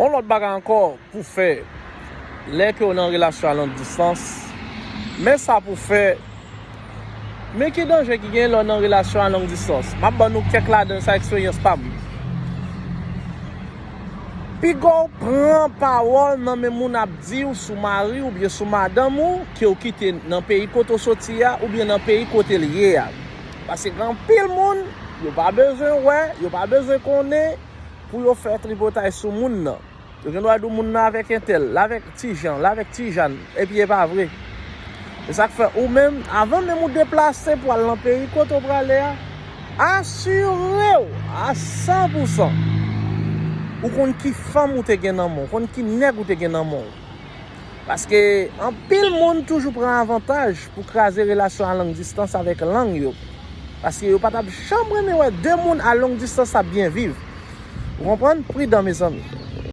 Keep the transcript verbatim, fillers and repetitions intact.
On lòt bagay ankò pou fè lè ke w nan relasyon a long distans. Men sa pou fè. Men ki danje ki gen lè w nan relasyon a long distans? M ap ban nou kèk ladan sa eksperyans pa m. Piga w pran pawòl nan men moun ap di w sou mari w oubyen sou madanm ou ke w kite nan peyi kote w soti a oubyen nan peyi kote l ye a. Paske gen anpil moun, yo pa bezwen wè, yo pa bezwen konnen pou yo fè tripotay sou moun nan. Yo gen dwa di w moun nan avèk entèl, l avèk ti jan, l avèk ti jann, epi e pa vre. Se sa k fè ou menm, avan menm ou deplase pou al nan peyi kote w prale a, asire w a san pou san ou konn ki fanm ou te gen nan men w, konn ki nèg ou te gen nan men w. Paske anpil moun toujou pran avantaj pou kraze relasyon a long distans avèk lang yo. Paske yo pa t ap janm renmen wè de moun a long distans ap byen viv. Ou konprann? Pridan, mezanmi.